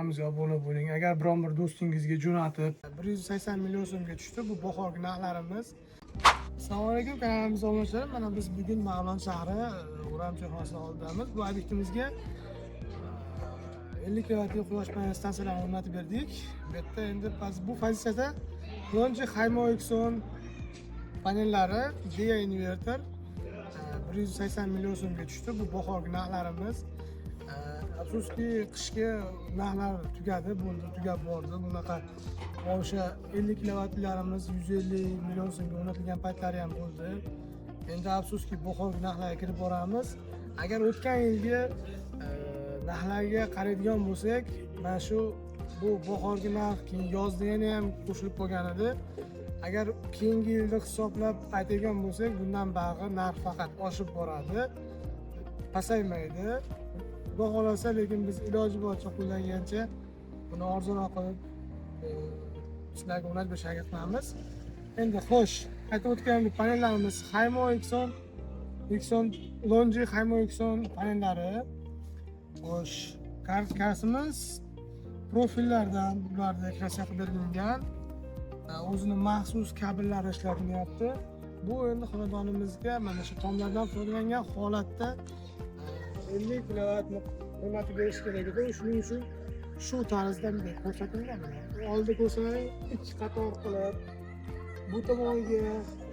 Kanalimizga obuna bo'ling. Agar biron bir do'stingizga jo'natib, 180 million so'mga tushdi bu bahorgi narxlarimiz. Assalomu alaykum, kanalimiz obunachilari. Mana biz bugun Marg'ilon shahri, O'ram choyxonasini oldidamiz. Bu obyektimizga 50 kilovatli quyosh panel stansiyalarini o'rnatib berdik. Bu yerda endi bu pozitsiyada LONGi Haimo X10 panellari, Deye inverter 180 million so'mga tushdi. Bu bahorgi narxlarimiz. Afsuski, qishki narxlar tugadi, bo'ldi, tugab bordi. Bunaqa o'sha 50 kilovatlarimiz 150 million so'mga o'rnatilgan paytlari ham bo'ldi. Endi afsuski, bahorgi narxlarga kirib boramiz. Agar o'tgan yilgi narxlarga qaraydigan bo'lsak, mana shu bu bahorgi narx keyin yozda yana ham qo'shilib qolgan edi. Agar keyingi yilda hisoblab aytadigan bo'lsak, bundan buyog'i narx faqat oshib boradi, pasaymaydi, Xudo xohlasa. Lekin biz iloji boricha, qo'ldan kelgancha buni arzonroq qilib sizlarga o'rnatib berishga harakat qilamiz. Endi xo'sh, aytib o'tganimdek, panellarimiz Haimo X10, X10, LONGi Haimo X10 panellari. Xo'sh, karkasimiz profillardan, bularda kraska qilib berilgan. O'zini maxsus kabellari ishlatilyapti. Bu endi xonadonimizga mana shu tomlardan foydalangan holatda 50 kilovat o'rnatib berish kerak edi. Shuning uchun shu tarzda bunday ko'rsatilgan. Mana oldida ko'rsalaring, ikki qator qilib bu tomoniga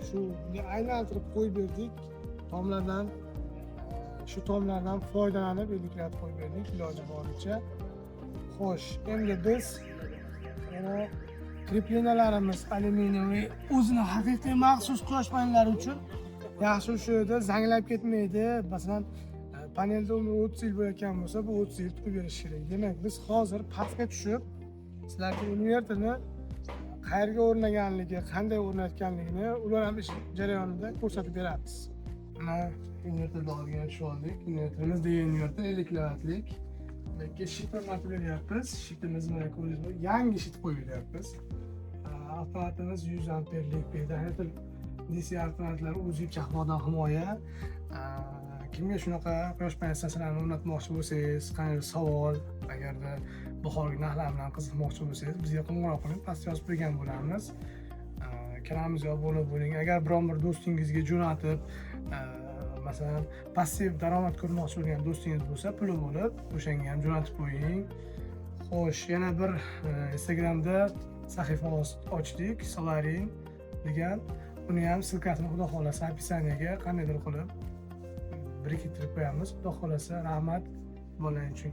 shu bunday aylantirib qo'yib berdik. Tomlardan, shu tomlardan foydalanib 50 kilovat qo'yib berdik iloji boricha. Xo'sh, endi biz yana крепления larimiz алюминиевый, o'zini haqiqiy maxsus quyosh panellari uchun yaxshi, o'sha yerda zanglab ketmaydi. Masalan, panelda umri 30 yil bo'layotgan bo'lsa, bu 30 yil turib berishi kerak. Demak, biz hozir pastga tushib, sizlarga inverterni qayerga o'rnaganligi, qanday o'rnatganligini ular ham ish jarayonida ko'rsatib beramiz. Mana, inverterni oldiga tushib oldik. Inverterimiz Deye inverter, 50 kilovatlik. Bu yerga щит o'rnatib beryapmiz. Щит imiz, mana, ko'rdingizmi, yangi щит qo'yib beryapmiz. Avtomatimiz 100 amperlik предохранитель, DC avtomatlar, o'zi chaqmoqdan himoya. Kimga shunaqa quyosh panel stansiyalarini o'rnatmoqchi bo'lsangiz, qanday savol, agarda bahorgi narxlar bilan qiziqmoqchi bo'lsangiz, bizga qo'ng'iroq qiling, pastga yozib qo'ygan bo'lamiz. Kanalimizga obuna bo'ling. Agar biron bir do'stingizga jo'natib, masalan, passiv daromad ko'rmoqchi bo'lgan do'stingiz bo'lsa, puli bo'lib, o'shanga ham jo'natib qo'ying. Xo'sh, yana bir Instagramda sahifa ochdik, Solarin degan. Uni ham ссылка sini, xudo xohlasa, описание ga qandaydir qilib biriktirib qo'yamiz, xudo xohlasa. Rahmat bolalar uchun.